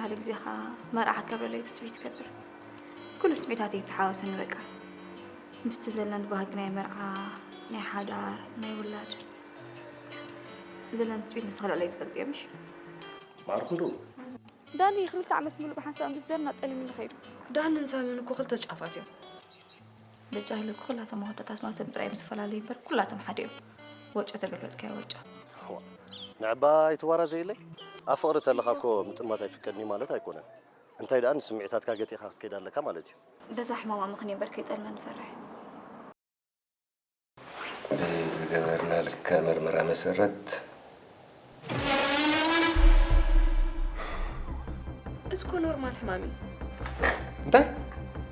ሓደ ግዜ ኸዓ መርዓ ከብረለይ ትጽቢት ይገብር። ኩሉ ስሜታተይ ይተሓዋሰኒ በቃ። ምስቲ ዘለኒ ባህጊ ናይ መርዓ፣ ናይ ሓዳር፣ ናይ ውላድ ዘለኒ ትጽቢት ንስኺ ልዕለይ ትፈልጥዮ ምሽ? ማዕርኹም ዶ? ዳኒ ክልተ ዓመት ሙሉእ ብሓንሳብ ምስ ዘርና ጠሊምኒ ከይዱ። ዳንን ሳምን እኮ ክልተ ጫፋት እዮም። በጃ ኢለ ኩላቶም መወዳእታት ናቶም ጥራይ ምስ ፈላለዩ እምበር ኩላቶም ሓደ እዮም። ወጮ ተገልበጥካዮ ወጮ። ንዕባይ ትዋራ ዘይለይ ኣብ ፍቕሪ ተለኻ እኮ ምጥማት ኣይፍቀድኒ ማለት ኣይኮነን። እንታይ ደኣ ንስምዒታትካ ገጢኻ ክትከይድ ኣለካ ማለት እዩ። በዛ ሕማማ ምኽንየ እምበር ከይጠልመኒ ፈርሕ። ብዝገበርናልካ መርመራ መሰረት እስኮ ኖርማል ሕማም እዩ። እንታይ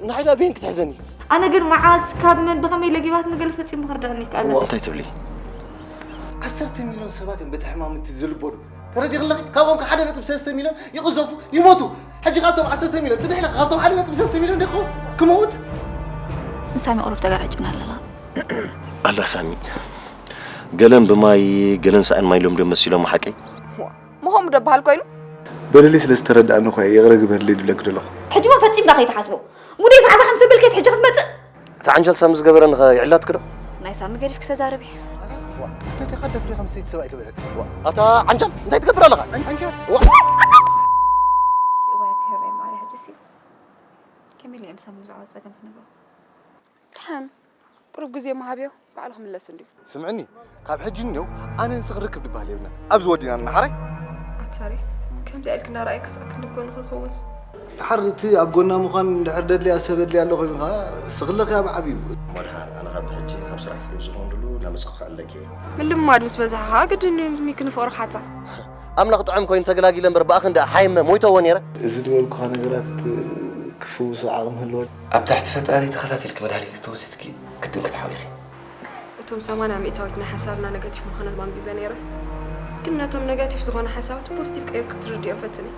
ንሓይዳ ብሄን ክትሕዘኒ? ኣነ ግን መዓስ ካብ መን ብኸመይ ለጊባትኒ ገለ ፈጺሙ ክርድኣኒ ኣይከኣለን። እንታይ ትብሊ? ዓሰርተ ሚልዮን ሰባት እዮም በቲ ሕማም እቲ ዝልበዱ። ተረዲኽለኺ? ካብኦም ከ ሓደ ነጥቢ ሰለስተ ሚልዮን ይቕዘፉ፣ ይሞቱ። ሕጂ ካብቶም ዓሰርተ ሚልዮን ጽንሕ ኢልካ ካብቶም ሓደ ነጥቢ ሰለስተ ሚልዮን ዲኹ ክመውት? ምሳሚ ቁሩብ ተገራጭና ኣለና። ኣላ ሳሚ፣ ገለን ብማይ ገለን ሳእን ማይ ኢሎም ድዮም መሲሎም ሓቀይ? ምኾም ዶ በሃል ኮይኑ? በለለይ ስለ ዝተረዳእኒ እኮ እየ ይቕረ ግበርለይ ድብለኪ ዘለኹ። ሕጂ እውን ፈጺምካ ከይትሓስቦ። ጉደይ ፋዕፋ ከም ሰበልከስ ሕጂ ክትመጽእ? እቲ ዓንጀል ሳሚ ዝገበረኒ ኸ ይዕላትኪ ዶ? ናይ ሳሚ ገዲፍኪ ተዛረቢ። ኣታ ዲኻ ደፍሪኻ ምስ ሰይቲ ሰብኣይ ትውዕል? ኣታ ዓንጀል እንታይ ትገብር ኣለኻ? ዓንጀል እዋይ ትሄረይ ማርያ ሕጂሲ ከመይ ኢለ ንሳሚ ብዛዕባ ጸገም ክነግሮ? ደሓን ቁሩብ ግዜ መሃብዮ ባዕሉ ክምለስ እንድዩ። ስምዕኒ፣ ካብ ሕጂ እኒው ኣነ ንስኺ ርክብ ድበሃል የብልና። ኣብዚ ወዲና ንሓራይ። ኣትሳሪ ከምዚኣ ኢልክ እናረኣየ ክሳዕ ክንዲ ጎንኺ ንኸውንስ ድሓር እቲ ኣብ ጎና ምዃን እንድሕር ደድልያ ሰብ ኣድልያ ኣሎ ኮይኑ ኸዓ ስኽለኺ ኣብ ዓብዩ። እሞ ደሓን ኣነ ካብ ብሕጂ ካብ ስራሕ ፍሉይ ዝኾንሉ እናመጻእኩ ክዕለኪ እየ። ምልማድ ምስ በዝሓ ኸዓ ግድን እዩ ሚኪ ንፍቕሪ ክሓታ። ኣምላኽ ጥዑም ኮይኑ ተገላጊለ እምበር ብኣኽን ደኣ ሓይመ ሞይተዎ ነይረ። እዚ ዝበልኩኻ ነገራት ክፍውሶ ዓቕሚ ህልወት ኣብ ትሕቲ ፈጣሪ ተኸታቲልኪ መድሃኒት ክትወስድኪ ግድን ክትሓዊ ኢኺ። እቶም ሰማንያ ሚእታዊት ናይ ሓሳብና ነገቲቭ ምዃናት ኣንቢበ ነይረ። ግን ነቶም ነገቲቭ ዝኾነ ሓሳባት ፖዚቲቭ ቀይርካ ክትርድኦም ፈትኒ።